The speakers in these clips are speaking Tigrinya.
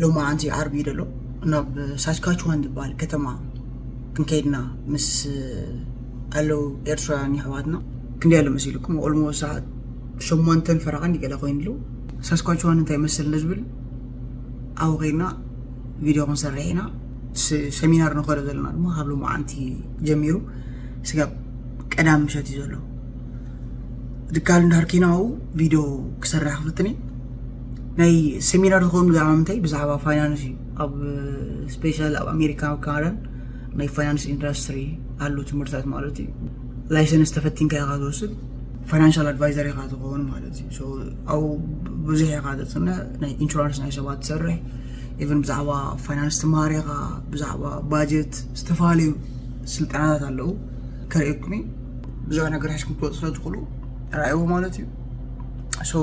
ሎማዓንቲ ዓርቢ ደሎ ናብ ሳስካችዋን ዝበሃል ከተማ ክንከይድና ምስ ኣለዉ ኤርትራውያን ኣሕዋትና። ክንደይ ኣሎ መሲልኩም? ኦልሞ ሰዓት ሸሞንተን ፈረቓ እንዲ ገለ ኮይኑ ኣለዉ። ሳስካችዋን እንታይ ይመስል ንዝብል ኣብኡ ከይድና ቪድዮ ክንሰርሕ ኢና። ስ- ሰሚናር ንኸዶ ዘለና ድማ ካብ ሎማዓንቲ ጀሚሩ ስጋብ ቀዳም ምሸት እዩ ዘሎ። ድካል እንዳርኪናው ቪድዮ ክሰርሕ ክፍትን እየ። ናይ ሰሚናር ዝኾኑ ብዛዕባ ምንታይ? ብዛዕባ ፋይናንስ እዩ። ኣብ ስፔሻል ኣብ ኣሜሪካ፣ ኣብ ካናዳን ናይ ፋይናንስ ኢንዱስትሪ ኣሉ ትምህርትታት ማለት እዩ። ላይሰንስ ተፈቲንካ ኢኻ ዝወስድ፣ ፋይናንሻል ኣድቫይዘር ኢኻ ትኸውን ማለት እዩ። So ኣብኡ ብዙሕ ኢኻ ተፅነ፣ ናይ ኢንሹራንስ ናይ ሰባት ትሰርሕ፣ ኢቨን ብዛዕባ ፋይናንስ ትመሃር ኢኻ፣ ብዛዕባ ባጀት ዝተፈላለዩ ስልጠናታት ኣለዉ። ከርእየኩም እዩ። ብዙሕ ነገር ሒዝኩም ክትወፁ ስለ ትኽእሉ ረኣይዎ ማለት እዩ። So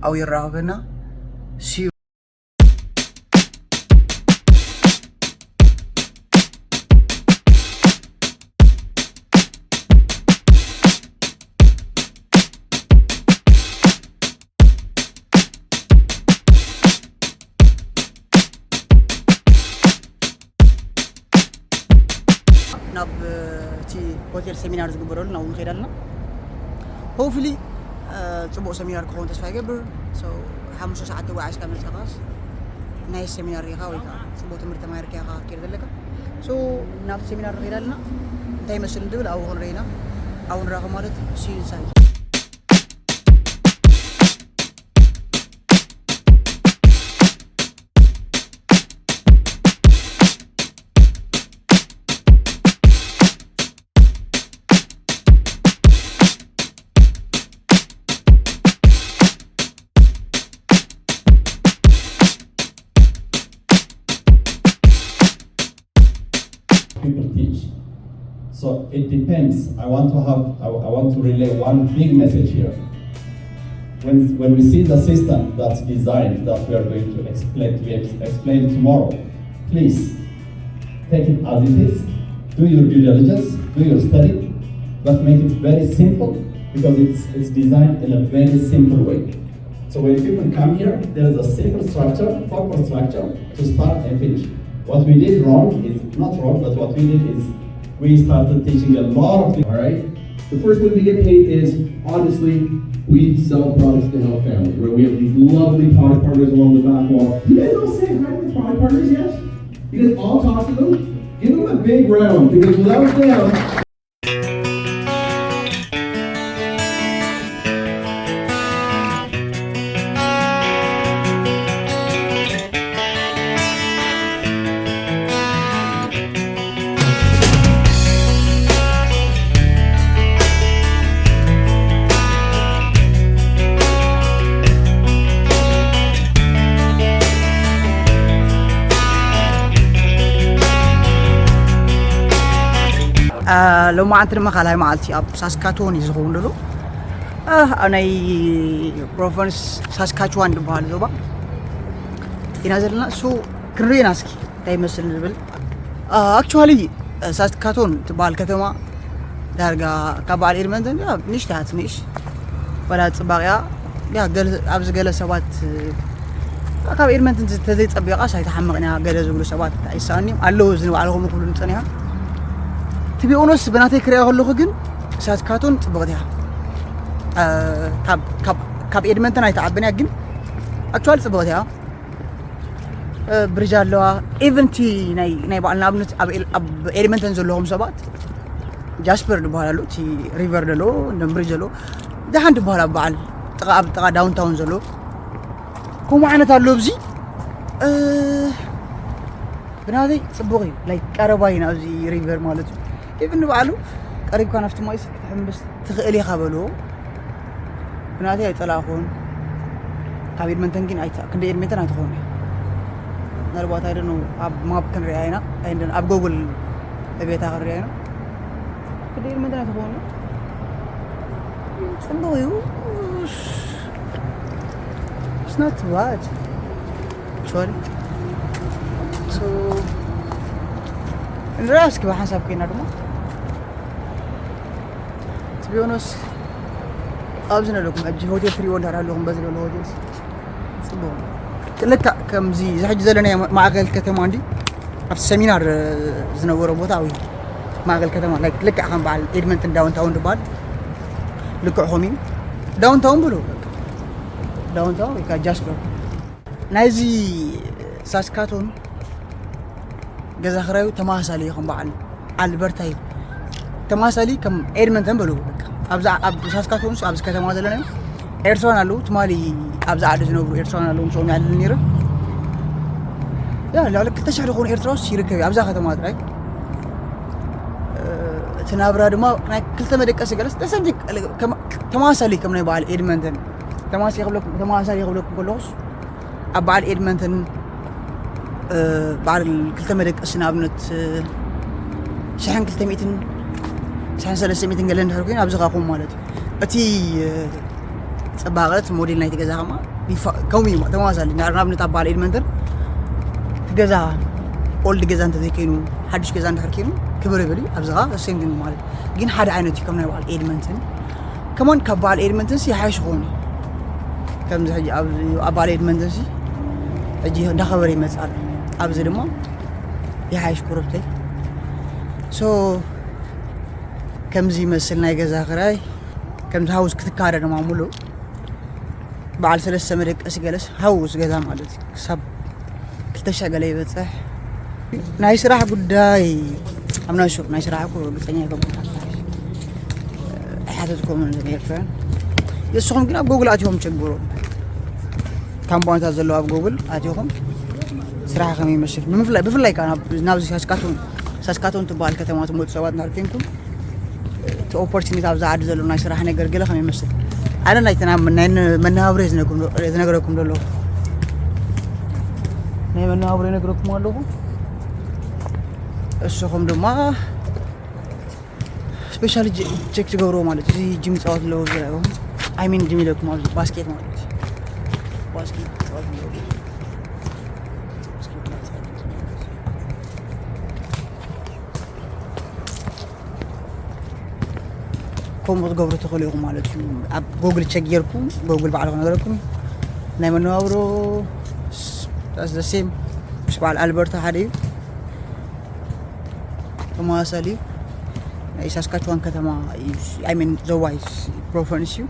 ኣብኡ የራኽበና። See you። ናብ እቲ ሆቴል ሰሚናር ዝግበረሉ ናብኡ ንኸይድ ኣለና። ሆፕፉሊ ፅቡቕ ሰሚናር ክኸውን ተስፋ ይገብር። So ሓሙሽተ ሰዓት ተጓዓዝካ መፅኻስ ናይ ሰሚናር ርኢኻ ወይ ከዓ ፅቡቕ ትምህርቲ ተማሂርካ ኢኻ ክትከይድ ዘለካ። So ናብቲ ሰሚናር ንኸይድ ኣለና። እንታይ ይመስል ንድብል ኣብኡ ክንርኢ ኢና። ኣብኡ ንራኸብ ማለት። See you inside። People teach. So it depends. I want to have, I, I want to relay one big message here. When, when we see the system that's designed, that we are going to explain, to ex- explain tomorrow, please take it as it is. Do your due diligence, do your study, but make it very simple because it's, it's designed in a very simple way. So when people come here, there is a simple structure, proper structure to start and finish. What we did wrong is not wrong, but what we did is we started teaching a lot of things. All right. The first way we get paid is obviously we sell products to help family. Right? We have these lovely product partners along the back wall. You guys all say hi to the product partners, yes? You guys all talk to them. Give them a big round because without them, ሎማዓንቲ ድማ ካልኣይ መዓልቲ ኣብ ሳስካቶን እዩ ዝኸውን ዘሎ። ኣብ ናይ ፕሮቨንስ ሳስካችዋን ዝበሃል ዞባ ኢና ዘለና። እሱ ክንርኢና እስኪ እንታይ ይመስል ንብል። ኣክቹዋሊ ሳስካቶን ትበሃል ከተማ ዳርጋ ካብ በዓል ኤድመንተን ንእሽተይ ትንሽ ወላ ፅባቕያ። ኣብዚ ገለ ሰባት ካብ ኤድመንተን ተዘይፀቢቓስ ኣይተሓምቕን እያ ገለ ዝብሉ ሰባት ኣይሰኣን እዮም ኣለዉ። እዚ ንባዕልኹም ኩሉ ንፀኒሖም ትቢኦኖስ ብናተይ ክሪኣ ከለኹ ግን ሳስካቶን ፅብቕቲ እያ። ካብ ኤድመንተን ኣይተዓብን እያ ግን ኣክቹዋሊ ፅብቕቲ እያ። ብሪጅ ኣለዋ። ኢቨን እቲ ናይ ባዕልና ኣብነት ኣብ ኤድመንተን ዘለኹም ሰባት ጃስፐር ዝበሃል ኣሎ፣ እቲ ሪቨር ዘሎ እንደ ብሪጅ ኣሎ። ደሓን ዝበሃል ኣብ በዓል ጥቓ ኣብ ጥቓ ዳውንታውን ዘሎ ከምኡ ዓይነት ኣሎ። ኣብዚ ብናተይ ፅቡቕ እዩ። ላይክ ቀረባ እዩ ናብዚ ሪቨር ማለት እዩ። ኢቨን ንባዕሉ ቀሪብካ ናብቲ ማይስ ክትሕምብስ ትኽእል ኢኻ በልዎ። ብናተይ ኣይፀላእኹን። ካብ ኤድመንተን ግን ኣይተ- ክንደ ኤድመንተን ኣይትኸውን እያ። ምናልባት ኣይደ ኣብ ማፕ ክንሪኣ ኢና ኣይንደን ኣብ ጎግል ቤታ ክንሪኣ ኢና። ክንደ ኤድመንተን ኣይትኸውን እያ። ፅቡቕ እዩ። It's not bad actually. So ንሪኣ እስኪ ብሓንሳብ ኮይና ድማ ትቢዮኖስ ኣብዚ ነለኩም ሕጂ ሆቴል ትሪዎ እንዳር ኣለኹም በዚ ዘሎ ሆቴል ፅቡቅ ልክዕ ከምዚ እዚ ሕጂ ዘለናዮ ማእከል ከተማ እንዲ ኣብቲ ሰሚናር ዝነበሮ ቦታ ኣብ ማእከል ከተማ፣ ላይክ፣ ልክዕ ከም በዓል ኤድመንተን ዳውንታውን ዝበሃል ልክዕ ከምኡ እዩ። ዳውንታውን ብሎ ዳውንታውን ወይ ከዓ ጃስፐር ናይዚ ሳስካቶን ገዛ ክራዩ ተመሳሳሊ እዩ። ከም በዓል ኣልበርታ እዩ ተመሳሳሊ ከም ኤድመንተን በሉ። በቃ ኣብዛ ኣብ ሳስካቶን ኣብዚ ከተማ ዘለና ኤርትራን ኣለዉ። ትማሊ ኣብዚ ዓዲ ዝነብሩ ኤርትራን ኣለዉ። ምስኦም ያለን ነይረ። ያ ልዕሊ ክልተ ሽሕ ዝኾኑ ኤርትራውስ ይርከብ እዩ ኣብዛ ከተማ ጥራይ። እቲ ናብራ ድማ ናይ ክልተ መደቀሲ ገለስ ተሰንቲ ተመሳሳሊ ከም ናይ በዓል ኤድመንተን ተመሳሳሊ ክብለኩም ተመሳሳሊ ክብለኩም ከለኹስ ኣብ በዓል ኤድመንተን በዓል ክልተ መደቀሲ ንኣብነት ሽሕን ክልተ ሚእትን ሽሕን ሰለስተ ሚእትን ገለ እንድሕር ኮይኑ ኣብዚ ኻኹም ማለት እዩ። እቲ ፅባቐ እቲ ሞዴል ናይቲ ገዛ ከማ ከምኡ እዩ ተመሳሳሊ። ንኣብነት ኣብ በዓል ኤድመንተን እቲ ገዛ ኦልድ ገዛ እንተዘይከይኑ ሓዱሽ ገዛ እንድሕር ከይኑ ክብር ይብል እዩ። ኣብዚ ኸዓ ሴም ቲንግ ማለት ግን ሓደ ዓይነት እዩ ከም ናይ በዓል ኤድመንተን ከማን ካብ በዓል ኤድመንተን ሲ ይሓይሽ ክኾኑ ከምዚ ሕጂ ኣብ በዓል ኤድመንተን ሲ ሕጂ እንዳኸበረ ይመፅእ ኣሎ። ኣብዚ ድማ ይሓይሽ ኮረብተይ። ሶ ከምዚ ይመስል ናይ ገዛ ክራይ። ከምዚ ሃውስ ክትካረ ድማ ሙሉእ በዓል ሰለስተ መደቀሲ ገለስ ሃውስ ገዛ ማለት እዩ። ክሳብ ክልተ ሽሕ ገለ ይበፅሕ። ናይ ስራሕ ጉዳይ ኣምናሹ ናይ ስራሕ እኮ ርግፀኛ ይገብሩ ኣይሓተትኮምን እዞም ኤርትራውያን። የስኹም ግን ኣብ ጎግል ኣትዮም ቸግሩ ካምፓኒታት ዘለዉ ኣብ ጎግል ኣትኹም ስራሕ ከመይ ይመስል ብምፍላይ ብፍላይ ከዓ ናብዚ ሳስካቶን ሳስካቶን ትበሃል ከተማ ትመፁ ሰባት እንድሕር ኮንኩም እቲ ኦፖርቹኒቲ ኣብዛ ዓዲ ዘሎ ናይ ስራሕ ነገር ገለ ከመይ ይመስል ኣነ ናይ ተና ናይ መነባብሮ ዝነግረኩም ዘለኹ ናይ መነባብሮ ይነግረኩም ኣለኹ። እስኹም ድማ ስፔሻሊ ቸክ ትገብርዎ ማለት እዚ ጂም ፃወት ኣለዎ ዝረኣዩ ኣይሚን ጂም ኢለኩም ኣብዚ ባስኬት ማለት ባስኬት ፃወት ኣለዎ ከምኡ ክትገብሩ ትኽእሉ ኢኹም ማለት እዩ። ኣብ ጎግል ቸክ ጌርኩም ጎግል ባዕሉ ክነገረኩም ናይ መነባብሮ ሴም ምስ በዓል ኣልበርታ ሓደ እዩ። ተመሳሳሊ እዩ። ናይ ሳስካችዋን ከተማ እዩ። ኣይ ሚን ዞባይ ፕሮፈንስ እዩ።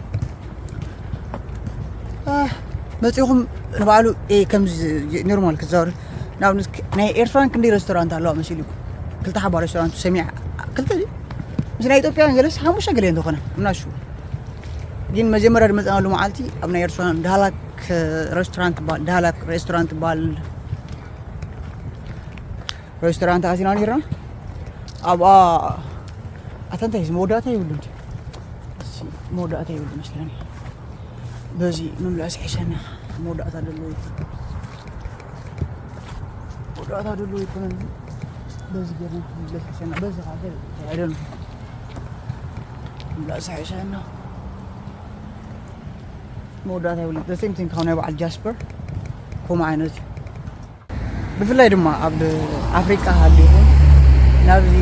መፂኹም ንባዕሉ ከምዚ ኖርማል ክትዛወር ንኣብነት ናይ ኤርትራን ክንደይ ሬስቶራንት ኣለዋ መሲልኩም ክልተ ሓባ ሬስቶራንት ሰሚዓ ክልተ ምስ ናይ ኢትዮጵያን ገለስ ሓሙሽተ ገለ እንተኾነ ምናሹ ግን መጀመርያ ዝመፅናሉ መዓልቲ ኣብ ናይ ኤርትራን ዳህላክ ሬስቶራንት ትበሃል ዳህላክ ሬስቶራንት ትበሃል ሬስቶራንት ኣቲና ነርና ኣብኣ ኣታ እንታይ መወዳእታ ይብሉ እንጂ መወዳእታ ይብሉ መስለኒ በዚ ምምላስ ሒሰና መወዳእታ ደሎ ይኮን መወዳእታ ደሎ ይኮነን በዚ ገርና ምምላስ ሒሰና በዚ ካገር ኣይደን ምምላስ ሒሰና መወዳእታ ይብሉ the same thing ካብ ናይ በዓል ጃስፐር ከምኡ ዓይነት እዩ ብፍላይ ድማ ኣብ ኣፍሪቃ ሃሊኹም ናብዚ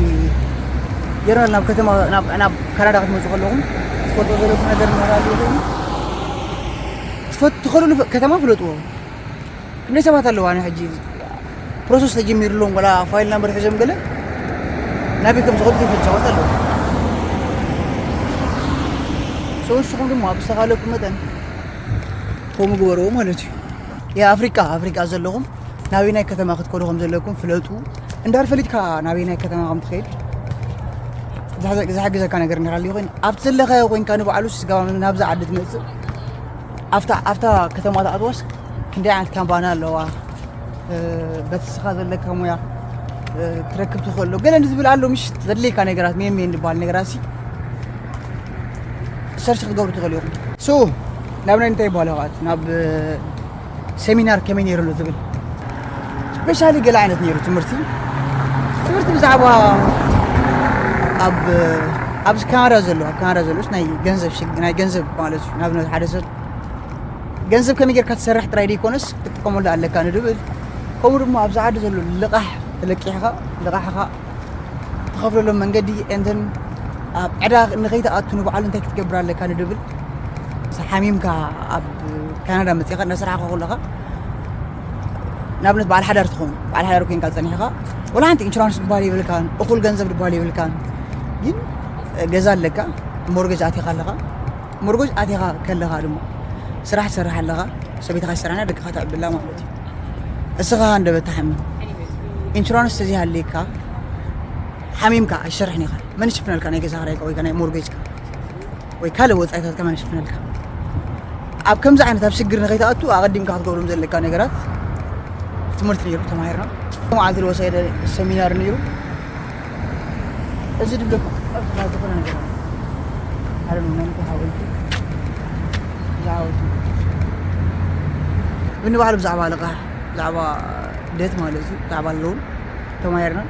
ጀነራል ናብ ከተማ ናብ ካናዳ ክትመፁ ከለኹም ትፈልጦ ዘለኩም ነገር ምህር ኣለኹም ትኸዱሉ ከተማ ፍለጥዎ ክንደይ ሰባት ኣለዉ ኣነ ሕጂ ፕሮሰስ ተጀሚሩሎም ወላ ፋይል ናምበር ሒዞም ገለ ናበይ ከም ዝኸዱ ዘይፈልጡ ሰባት ኣለዉ ሰው ንስኹም ድማ ብዝተኻለኩም መጠን ከምኡ ግበርዎ ማለት እዩ የኣፍሪቃ ኣፍሪቃ ዘለኹም ናበይናይ ከተማ ክትከዱ ከም ዘለኩም ፍለጡ እንድሕር ፈሊጥካ ናበይናይ ከተማ ከም ትኸይድ ዝሕግዘካ ነገር እንድሕር ኣለዩ ኮይኑ ኣብቲ ዘለኻዮ ኮይንካ ንባዕሉ ስጋባ ናብዛ ዓዲ ትመፅእ ኣብታ ከተማ ትኣትዋስ ክንደይ ዓይነት ካምፓኒ ኣለዋ በቲ ስኻ ዘለካ ሙያ ትረክብ ትኽእሎ ገለ ንዝብል ኣሎ ምሽ ዘድልየካ ነገራት ሜን ሜን ዝበሃል ነገራት ሲ ሰርች ክትገብሩ ትኽእሉ ኢኹም ሶ ናብ ናይ እንታይ ይበሃል ኸዓት ናብ ሰሚናር ከመይ ነይሩ ኣሎ ዝብል ስፔሻሊ ገለ ዓይነት ነይሩ ትምህርቲ ትምህርቲ ብዛዕባ ኣብ ኣብዚ ካናዳ ዘሎ ኣብ ካናዳ ዘሎስ ናይ ገንዘብ ሽግ ናይ ገንዘብ ማለት እዩ ንኣብነት ሓደ ሰብ ገንዘብ ከመይ ጌርካ ትሰርሕ ጥራይ ደይኮነስ ክትጥቀመሉ ኣለካ ንድብል ከምኡ ድማ ኣብዚ ዓዲ ዘሎ ልቓሕ ተለቂሕኻ ልቓሕኻ ትኸፍለሎም መንገዲ and then ኣብ ዕዳ ንኸይትኣቱ ንባዕሉ እንታይ ክትገብር ኣለካ ንድብል ሓሚምካ ኣብ ካናዳ መፂኻ እናስራሕካ ከለኻ ንኣብነት በዓል ሓዳር ትኸውን፣ በዓል ሓዳር ኮይንካ ጸኒሕኻ፣ ወላ ሓንቲ ኢንሹራንስ ዝበሃል የብልካን፣ እኹል ገንዘብ ዝበሃል የብልካን። ግን ገዛ ኣለካ፣ ሞርገጅ ኣቲኻ ኣለኻ። ሞርገጅ ኣቲኻ ከለኻ ድማ ስራሕ ትሰርሕ ኣለኻ፣ ሰበይትኻ ትሰርሕና፣ ደቅኻ ተዕብላ ማለት እዩ። እስኻ ሃንደበት ትሓሚ፣ ኢንሹራንስ ተዘይሃልየካ ሓሚምካ ኣይትሰርሕን ኢኻ። መን ይሽፍነልካ ናይ ገዛ ክራይካ ወይ ከኣ ናይ ሞርገጅካ? ወይ ካልእ ወጻኢታት ከማን ይሽፍነልካ። ኣብ ከምዚ ዓይነት ኣብ ሽግር ንኸይትኣቱ ኣቐዲምካ ክትገብሮም ዘለካ ነገራት ትምህርቲ ነይሩ፣ ተማሂርና። መዓልቲ ዝወሰደ ሰሚናር ነይሩ። እዚ ድብለኩም ዝኾነ ነገር ኣለ። ሓደ ነው፣ ናይ ምንታይ ሓወልቲ? እዚ ሓወልቲ ብንባዕሉ ብዛዕባ ልቓሕ፣ ብዛዕባ ደት ማለት እዩ፣ ብዛዕባ ሎን ተማሂርና።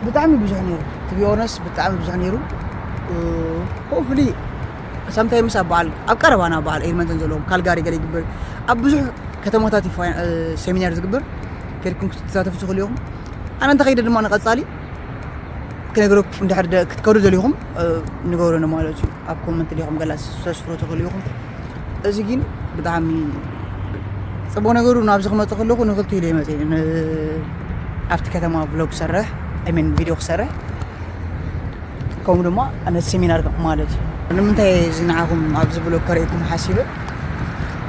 ብጣዕሚ ብዙሕ ነይሩ፣ to be honest፣ ብጣዕሚ ብዙሕ ነይሩ። ሆፕፉሊ ሳምታይምስ ኣብ በዓል፣ ኣብ ቀረባና በዓል ኤድመንተን ዘለዎም ካልጋሪ ገለ ይግበር፣ ኣብ ብዙሕ ከተማታት እዩ ፋይ- እ፣ ሴሚናር ዝግበር። ከድኩም ክትሳተፉ ትኽእሉ ኢኹም። ኣነ እንተኸይደ ድማ ንቐጻሊ ክነግረኩም፣ እንድሕር ደ- ክትከዱ ደሊኹም፣ እ፣ ንገሩኒ ማለት እዩ። ኣብ ኮመንት ዲኹም ገላ ተስፍሮ ትኽእሉ ኢኹም። እዚ ግን ብጣዕሚ ጽቡቕ ነገሩ፣ ናብዚ ክመጽእ ከለኹ ንኽልተ ኢለ ይመጽእ እየ። ን- ኣብቲ ከተማ ቭሎግ ክሰርሕ፣ I mean ቪድዮ ክሰርሕ፣ ከምኡ ድማ ነቲ ሴሚናር ማለት እዩ። ንምንታይ እዚ ንዓኹም ኣብዚ ቭሎግ ከርእየኩም ሓሲበ?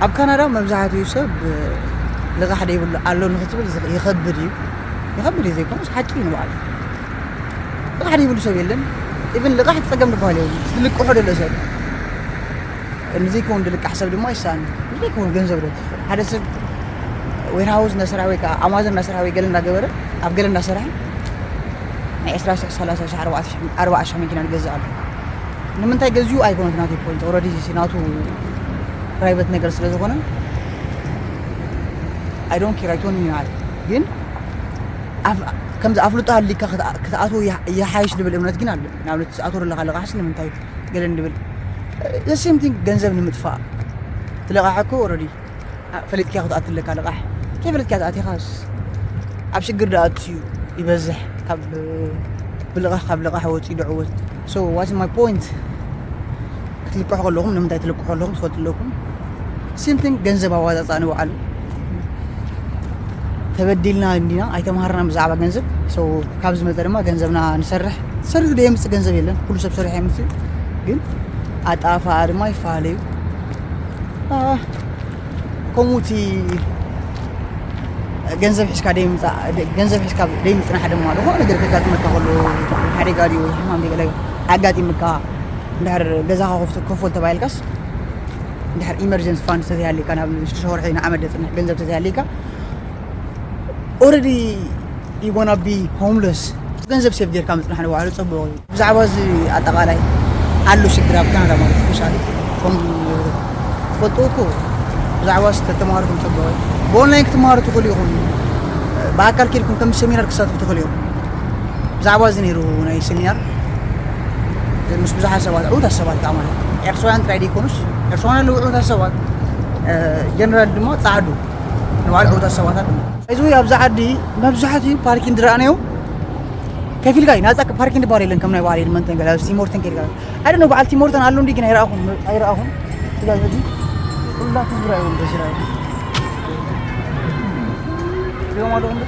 ኣብ ካናዳ መብዛሕትኡ ሰብ ልቓሕ ደይብሉ ኣሎ ንክትብል ዝኽ- ይኸብድ እዩ። ይኸብድ እዩ ዘይኮነስ ሓቂ እዩ ንባዕሉ። ልቓሕ ደይብሉ ሰብ የለን። ኢቭን ልቓሕ ጸገም ዝበሃል የብሉ። ዝልቅሖ ደሎ ሰብ ንዘይከውን ድልቃሕ ሰብ ድማ ይሰኣን። ንዘይከውን ገንዘብ ዶ ትፍር? ሓደ ሰብ ዌርሃውስ እናሰርሐ ወይ ከዓ ኣማዞን እናሰርሐ ወይ ገለ እናገበረ፣ ኣብ ገለ እናሰርሐ ናይ ዕስራ ሺሕ፣ ሰላሳ ሺሕ፣ ኣርባዕተ ሺሕ፣ ኣርባዓ ሺሕ መኪና ዝገዝእ ኣሎ። ንምንታይ ገዚኡ ኣይኮነት ናቱ ፖይንት። ኦልሬዲ እዚ ናቱ ፕራይቨት ነገር ስለ ዝኾነ I don't care፣ ኣይትወን ይናል። ግን ኣፍ- ከምዚ ኣፍልጦ ሃሊካ ክትኣ- ክትኣትዎ ይሓ- ይሓይሽ ዝብል እምነት ግን ኣሎ። ንኣብነት ትኣትዎ ዘለኻ ኣለኻ፣ ሓስ ንምንታይ ገለ ንብል the same thing፣ ገንዘብ ንምጥፋእ። ትለቃሕ እኮ ኦልሬዲ ፈሊጥካ ክትኣትለካ ልቃሕ። ከይፈለጥካ ተኣቲኻስ ኣብ ሽግር ደኣቱ እዩ ይበዝሕ፣ ካብ ብልቓሕ፣ ካብ ልቓሕ ወፂኡ ደዕወት። So what's my point? ክትልቅሑ ከለኹም ንምንታይ ትልቅሑ ኣለኹም ትፈልጡ ኣለኩም። Same thing፣ ገንዘብ ኣዋፃፃእ ንባዕሉ። ተበዲልና እንዲና ኣይተምሃርና ብዛዕባ ገንዘብ። So ካብ ዝመፀ ድማ ገንዘብና ንሰርሕ። ሰርሕ ዶ የምፅእ ገንዘብ የለን፣ ኩሉ ሰብ ሰሪሑ የምፅእ። ግን ኣጣፋ ድማ ይፈላለዩ። ከምኡ እቲ ገንዘብ ሒዝካ ደይምፃእ፣ ገንዘብ ሒዝካ ደይምፅናሕ ድማ ዝኾነ ነገር ከጋጥመካ ከሎ፣ ሓደጋ ድዩ ወይ ሕማም ድዩ ገለ ኣጋጢምካ፣ እንድሕር ገዛኻ ከፍቶ- ክፈል ተባሂልካስ፣ እንድሕር ኢመርጀንሲ ፋንድ ተዘይሃልየካ፣ ናብ ሽዱሽተ ወርሒ ንዓመት ዘፅንሕ ገንዘብ ተዘይሃልየካ፣ ኦልሬዲ you gonna be homeless። ገንዘብ ሴቭ ጌርካ ምፅናሕ ንባዕሉ ፅቡቕ እዩ። ብዛዕባ እዚ ኣጠቓላይ ኣሎ ሽግር ኣብ ካናዳ ማለት ስፔሻሊ ከም ትፈልጥዎ እኮ ብዛዕባ ስ- ተተማሃርኩም ጽቡቕ እዩ። ብኦንላይን ክትመሃሩ ትኽእሉ ኢኹም። ብኣካል ኬድኩም ከም ሰሚናር ክሳተፉ ትኽእሉ ኢኹም። ብዛዕባ እዚ ነይሩ ናይ ሰሚናር ምስ ብዙሓት ሰባት ዕዉታት ሰባት ከዓ ማለት ኤርትራውያን ጥራይ ደይኮኑስ ኤርትራውያን ኣለዉ ዕዉታት ሰባት ጀነራል ድማ ጻዕዱ ንባዕሉ ዕዉታት ሰባት ኣለዉ። እዚ ኣብዚ ዓዲ መብዛሕትኡ ፓርኪንግ ዝረኣናዮ ከፊልካ እዩ። ናጻ ፓርኪንግ ዝበሃል የለን። ከም ናይ በዓል ኤድመንተን ገለ ኣብ ቲሞርተን ከይድካ ኣደ ነው በዓል ቲሞርተን ኣሎ እንዲ ግን ኣይረኣኹም ኣይረኣኹም። ስለዚ ኩላቱ ዝረኣዩ በዚ ረኣዩ ሪኦም ኣለኹም።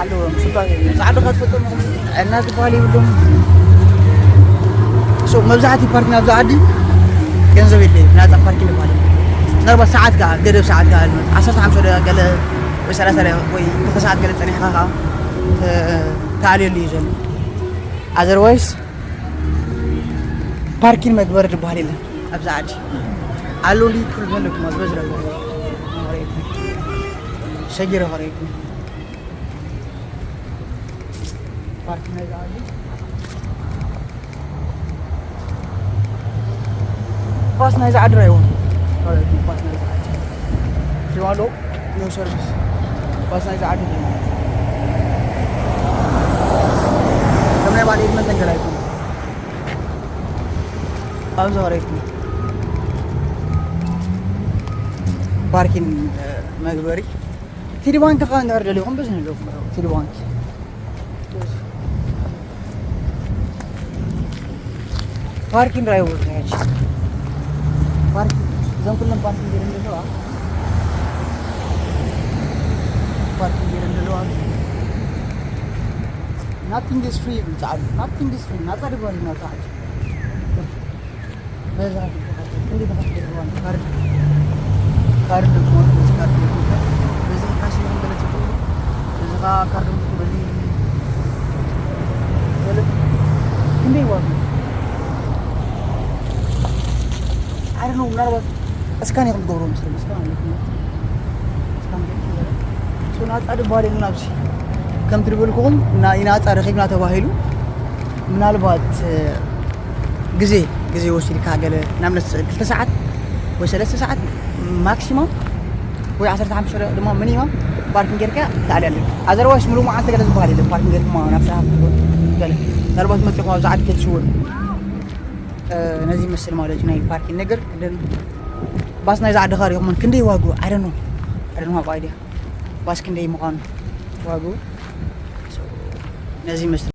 ኣለዎም። ጽባሕ ጻዕዱ ከትፈጥሩ ጥዕና ዝበሃል ይብሎም። So መብዛሕትኡ ፓርኪንግ ኣብዚ ዓዲ ገንዘብ የለ፣ ናጻ ፓርኪንግ ይባሃል። ምናልባት ሰዓት ከኣ ገደብ ሰዓት ከኣ ኣሎ። ዓሰርተ ሓሙሽተ ደቂቃ ገለ ወይ ሰላሳ ደቂቃ ወይ ክልተ ሰዓት ገለ ጸኒሕካ ከኣ ተ- ተኣልየሉ እዩ ዘሎ። ኣዘርዋይስ ፓርኪንግ መግበሪ ዝበሃል የለን ኣብዚ ዓዲ። ኣሎ እንዲ ኩሉ ዘለኩም ኣብዚ በዚ ረገ- ሸጊረ ከርእየኩም። ፓርክ ናይዛ ዓዲ፣ ፓስ ናይዛ ዓዲ ራይዎ። ፓስ ናይዛ ዓዲ። ሪዋሎ ኖ ሰርቪስ። ባስ ናይዚ ዓዲ ዲና? ከም ናይ ባዕል ኤድመንተን ገለ ኣይኮነ። ኣብዚ ወረድኩም ፓርኪን መግበሪ። ቲዲ ባንክ ከ እንድሕር ደሊኹም ብዙ ኣለኩም። ቲዲ ባንክ ፓርኪን ራይቦት ነች። ፓርኪን እዞም ኩሎም ፓርኪን ገይሮም ዘለዋ፣ ፓርኪን ገይሮም ዘለዋ። Nothing is free ብጻዕዱ። Nothing is free። ናጻ ድግበር ናጻ ዓዲ። በዛ ክንዲ ተኸፍል ዝዋን ካርድ፣ ካርድ ሞት፣ በዚ ካርድ ሞት፣ በዚ ካሽ ይኹን ገለ ጽቡቕ፣ በዚ ኸዓ ካርድ ሞት፣ በዚ ገለ ክንደይ ዋጋ? I don't know፣ ምናልባት እስካን ኢኹም ትገብሩ መስለኒ፣ እስካን ኣለኩም። እስካን ገለ ሶ ናጻ ድበሃል የለን ኣብዚ። ከም ትድበልኩኹም፣ ና-፣ ናጻ ረኺብና ተባሂሉ፣ ምናልባት፣ እ፣ ግዜ፣ ግዜ ወሲድካ ገለ፣ ንኣብነት ክልተ ሰዓት ወይ ሰለስተ ሰዓት ማክሲማም ወይ ዓሰርተ ሓሙሽተ ደቂቕ ድማ ሚኒማም ፓርኪንግ ጌርካ ትኣሊ ኣለካ። ኣዘርዋይስ ሙሉእ መዓልቲ ገለ ዝበሃል የለን ፓርኪንግ ጌርካ ናብ ስራሕ ክትከውን ገለ። ምናልባት መጺኹም ኣብዚ ዓዲ ከይትሽወዱ። እ፣ ነዚ ይመስል ማለት እዩ ናይ ፓርኪንግ ነገር። ደን ባስ ናይዚ ዓዲ ኸ ሪኢኹም ክንደይ ዋግኡ? I don't know። I don't know፣ have idea። ባስ ክንደይ ምዃኑ ዋግኡ። ሶ፣ ነዚ ይመስል።